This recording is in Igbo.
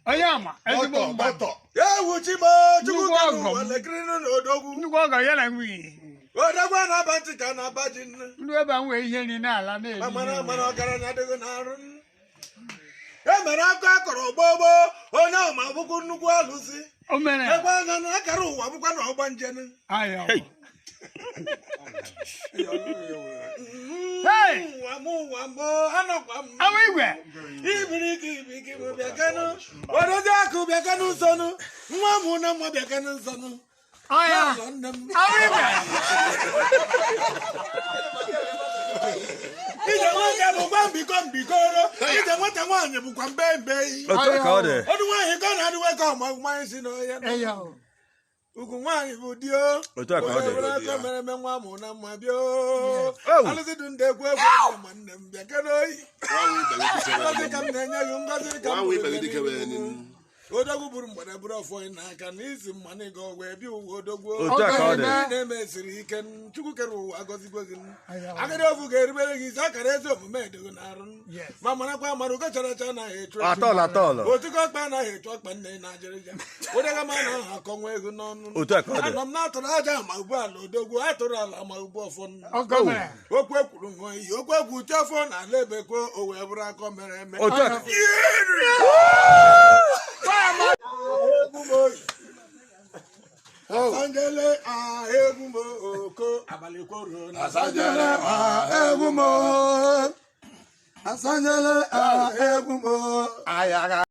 Onye ama ezigbo mmadụ. Ewu chimo Chukwu Nnukwu kere ọgọ ụwa m. lekiri na odogwu. Nnukwu ọgọ ya na nwunye. Odogwu a na-aba ntị ka a na-aba ji nne. Ndị ebe a nwee ihe nri n'ala na-eri. Amara ihe. amara ọgaranya adịghị n'arụ. E mere akụ akọrọ gboo gboo, onye ahụ ma bụkwa nnukwu alụsị. O mere. Ekwe anya na akara ụwa bụkwa na ọgba njenu. Ayọ. Hey. Hey! Ụwa m, ụwa m, anọkwa m. Awa igwe. Ibiriki ibiriki bụ bịakanụ. Odozi akụ bịakanụ nsọnụ. Nwa mụ na nwa bịakanụ nsọnụ. Ọya. Ụlọ nne m. Awa igwe. Ije nwoke bụkwa mbikọ mbikọrọ. Ije nwata nwaanyị bụkwa mbe mbe. Otu a ka ọ dị. Ọdụ nwaanyị ka ọ na-adịwe ka ọma nwaanyị si n'ọhịa. Eyo. Ugwu nwaanyị bụ di o. Otu a ka ọ dị. Onye aka mere eme nwa mụ na mma bịa o. Oh. Alụsị dị ndị ekwu ekwu onye ma nne m bịa kedu oyi. Ngọzi ka m na-enye gị, ngọzi ka m Nwa bụrụ ibe gị gị dike wee n'ihu. nụ. Odogwu buru mgbada buru ọfọ n'aka na isi mma na ịga ọgwụ ebi ụwa odogwu. Otu a ka ọ dị. Ndị na-emesiri ike, Chukwu kere ụwa agọzigbo gị. Agadi ofu ga-erubere gị isi, akara ezi omume dịghị n'arụ. Yes. Ma marakwa amara ugo chara acha anaghị echu echu. Atọl atọl. Otuko ọkpa anaghị echu ọkpa nne na ajịrịja. Ụdịga ma na aha akọ nwa ego n'ọnụ. Otu a ka ọ dị. Anọ m na-atụrụ aja ma ugbu ala odogwu atụrụ ala ma ugbu ọfọ. Ọgọ mere. Okwu ekwuru ṅụọ iyi, okwu ekwu uche afọ na ala ebekwe o wee bụrụ akọ mere eme. Otu a ka Egwu m oyi. Asanjele ah egwu m oko abalị kworo na Asanjele ah egwu m o. Asanjele ah egwu m o. Ayaga.